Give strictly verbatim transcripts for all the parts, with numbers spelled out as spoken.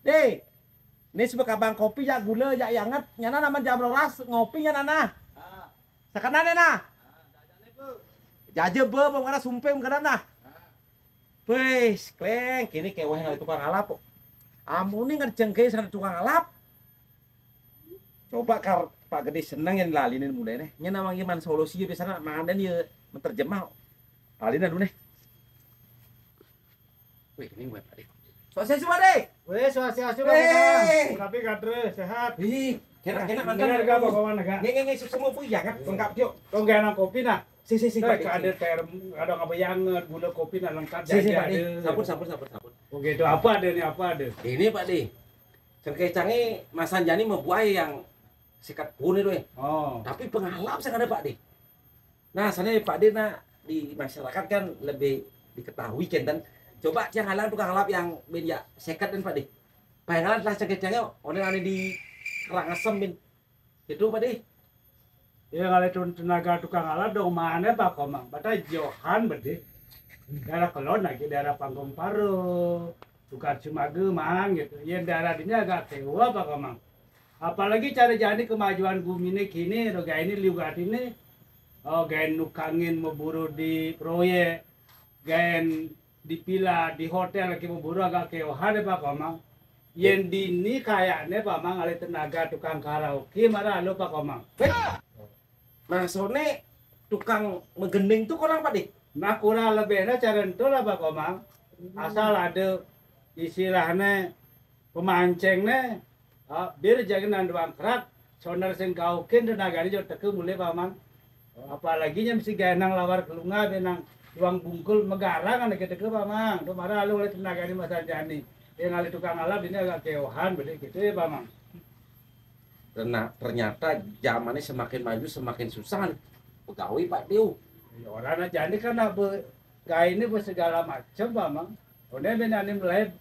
Dé, né sebekabang kopi, jak gula, jak anget. Nyana namen jam rolas ngopi nyana nah. Sekenane nah. Jaje be, bang kana sumping kana nah. Wis, kleng, kini keweh ngalih tukang alap. Amun ngerjengke sana tukang alap. Coba kar Pak Gede seneng yang lalinin mulai nih. Nyana manggih man solusi ya biasanya mangan ya menterjemah. Lalinin dulu nih. Wih, ini gue tadi. Swastiastu, Pak De. Wih, swastiastu, Pak Wih. Komang. Tapi kadre sehat. Ih, kena-kena mantan. Enggak, enggak, Pak Komang, enggak. Nggih, nggih, nggih, semua pun ya kan, lengkap, yuk. Kok enggak nang kopi nah? Si, si, si, Pak, Pak, ada De. Ter-, ada apa yang gula kopi nah lengkap. Si, si, jadi Pak De. Ada. Sampun, sampun, sampun, sampun. Oke, itu apa ada nih, apa ada? Ini, Pak De. Cengkeh cange masan jani mabuai yang sikat pun itu, eh. Oh. Tapi pengalap sing ada, Pak De. Nah, sana Pak De, nah, di masyarakat kan lebih diketahui kan, dan coba tiang halang tukang alap yang bin ya seket dan Pak De. Payangan telah cengkeh cange, onen ane di Karangasem bin. Itu Pak De. Ya, ngalih tun-, tenaga tukang alap dong mana Pak Komang? Bata johan bede. Daerah Kelon lagi, daerah Panggung Paro, tukar Cimage man gitu. Ya, daerah ini agak kewa Pak Komang. Apalagi cara jani kemajuan gumine kini, roga ini liu gatine, oh, gaen nukangin maburu di proyek, gaen di pila, di hotel, lagi maburu agak keohan ya, Pak Komang. Yen dini kayakne, Pak Mang, alih tenaga tukang karaoke, marah lo, Pak Komang. Weh, maksudnya tukang magending tuh kurang, Pak De? Nah, kurang lebihnya cara ento lah, Pak Komang. Asal ada istilahnya pemancing nih, ah, bir jangan nanduang kerak, soner sing kaukin tenagane jo teke mulai, Pak Mang. Apalagi nya mesti gaenang lawar kelunga benang tuang bungkul megarang anak kita ke, Pak Mang. Tuh marah lu oleh tenagane masan jani. Yang ngalih tukang alap ini agak keohan bede gitu ya, Pak Mang. Terna-, ternyata zamannya semakin maju semakin susah nih. Pegawai, Pak Dio. Ya, orang aja ini kan nak be-, gawe ini bersegala macam, Pak Mang. Udah ben ane mulai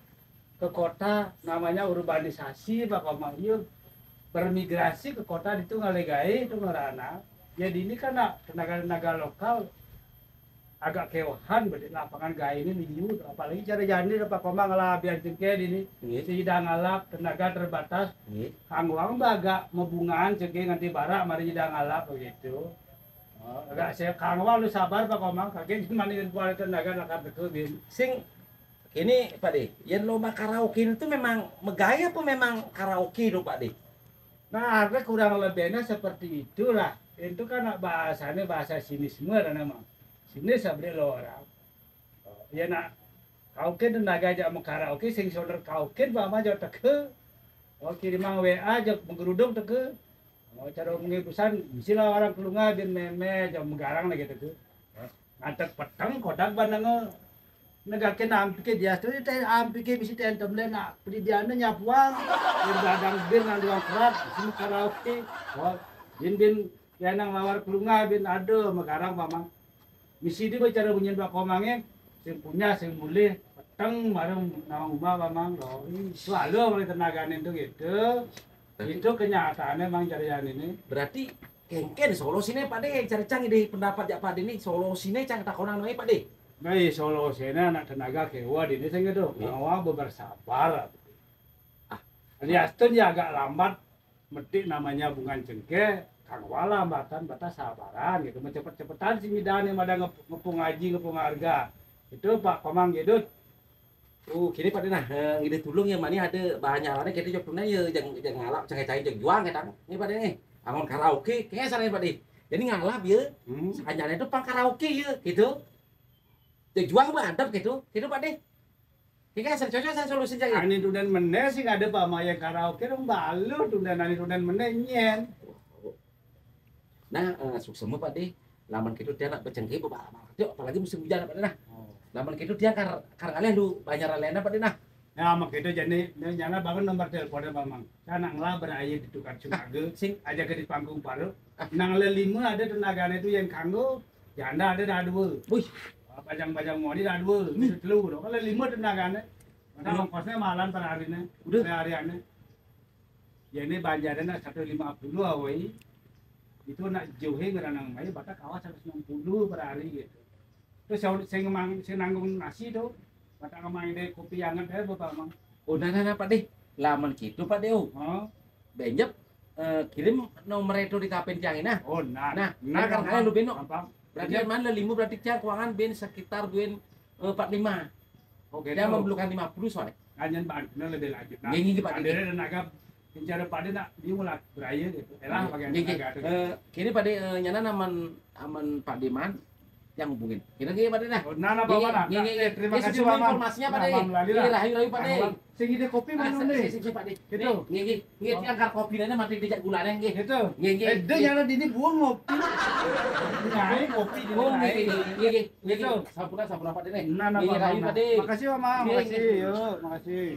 ke kota namanya urbanisasi, Pak Komang. Iya, bermigrasi ke kota itu ngalih gawe itu ngerana. Ya dini kan nak tenaga-tenaga lokal agak keohan bede lapangan gawe ini liu, apalagi cara jani Pak Komang lah biar cengkeh ini. Nggih. Si nyidang alap tenaga terbatas. Nggih. Kang Wang mah agak mabungaan cengkeh nganti barak mari nyidang alap begitu. Oh, agak saya Kang Wang lu sabar Pak Komang, kagak cuma ini kualitas tenaga nak teke bin. Sing ini, Pak De, yen lomba karaoke itu memang megawe apa memang karaoke itu, Pak De? Nah, artinya kurang lebihnya seperti itulah. Itu kan nak bahasanya bahasa sinisme lah memang. Sinis abdi lo orang. Ya nak karaoke tenaga aja mau karaoke, sing soner karaoke, Pak Mang, aja teke. Oh, kirimang W A aja menggeruduk teke. Oh, cara omonge pesan, mesti lah orang kelunga bin meme, aja megarang lagi teke. Ngadeg peteng kodak bandenge. Negake nampike diastu te ampike bisi tentem le nak pedidiane nyapuang. Dadang bin nang duang kerat, sini karaoke. Oh, bin bin ya nang lawar kelunga bin ada megarang Pak Mang. Misi di bicara bunyi Pak Komange, sing punya sing mulih peteng bareng nawang uma Pak Mang. Oh, selalu oleh tenagane itu gitu. Itu kenyataannya Mang jarian ini. Berarti kengken solusine Pak De, cari cang di pendapat jak Pak De ini solusine cang takonan wae Pak De. Nah, iya, solusine anak tenaga kewa di ini sing gitu. Iya. Mau bersabar. Ah. Alias tuh ya agak lambat metik namanya bungan cengkeh, kang wala lambatan batas sabaran gitu. Mau cepet-cepetan si midane mada ngep-, ngepung haji, ngepung harga. Itu Pak Komang Gedut. Oh, kini Pak De nah, eh, ngide tulung yang mani ada bahan nyarane kita jok tunai ya, jang, jang ngalap, jang cai, jang juang kita. Ini Pak De nih, angon karaoke, kayak sana Pak De. Jadi ngalap ya, hmm, sekanjane itu pang karaoke ya, gitu. Jang juang mah adep gitu, gitu Pak De. Kayak sana cocok sana solusi jang. Ani tunden meneh sih ada Pak Maya karaoke dong balu tunden ani tunden meneh nyen. Nah, eh, suksema Pak De. Lamun kitu tiang nak becengke bebak banget, yuk, apalagi musim hujan Pak De nah. Oh. Lamun kitu tiang kar, kar ngalih lu banyak lena Pak De nah. Nah, mak kitu jani, nah, nyana bangun nomor telepon Pak Mang. Kan nang lah beraye di tukar Cimage, sing aja ke di panggung baru. Nang lelima ada tenagane itu yang kanggo, janda ada dah dua. Wih. Bajang-bajang modi dah dua, hmm, itu telu. Kalau lima tenagane. Mana ongkosnya malam per harinya, udah, per hariannya. Ya ini banjarnya nak satu lima puluh awai. Itu nak jauhe ngeranang mai batak kawas seratus enam puluh per hari gitu. Terus saya, saya ngemang, saya nanggung nasi tuh. Batak ngemang dari kopi anget aja Bapak Mang. Oh, nah, nah, nah, Pak De. Lah, amun kitu, Pak De. Hah? Benjep, eh, kirim nomor itu di kapen tiang ini, nah. Oh, nah. Nah, Nah, kan gampang. Kalian lu beno. Gampang. Berarti kan mana lima, berarti tiang kuangan ben sekitar duit, eh, empat lima. Oke. Dia memerlukan lima puluh soalnya. Hanya Pak, nah, lebih lagi. Nah, Nggih, nggih, Pak. Ada tenaga, bicara Pak De nak, dia mulai beraya gitu. Elah, pakai Nggih, nggih. tenaga. Eh, kini Pak De, eh, nyana amun, amun Pak De maan, tiang hubungin. Kini nggih, Pak De, nah. Oh, nah, nah, Nggih, Paman, nah. nggih, nggih. Eh, terima Nggih, kasih, sejumlah Paman. informasinya, Pak Nah, De. Paman, lali Nggih, lah. rahayu-rahayu, Pak De. Nah, Paman. Sing ide kopi Ah, mana sing, nih? sing, sing, Pak De. Gitu. Nggih, nggih, nggih, tiang angkat kopi, nah, mati dijak gulanya, nggih. Gitu. Nggih, nggih, Eh, dia nggih. Nyana dini buang ngopi. Nah, ini kopi dini. Oh, Nah, nggih, nggih, nggih, nggih, nggih. Gitu. Sampura, sampura, Pak De, nih. Nah, nah, Nggih, Paman, rahayu, nah. Pak De. Makasih, Paman. Nggih, Makasih. nggih. Yo, makasih.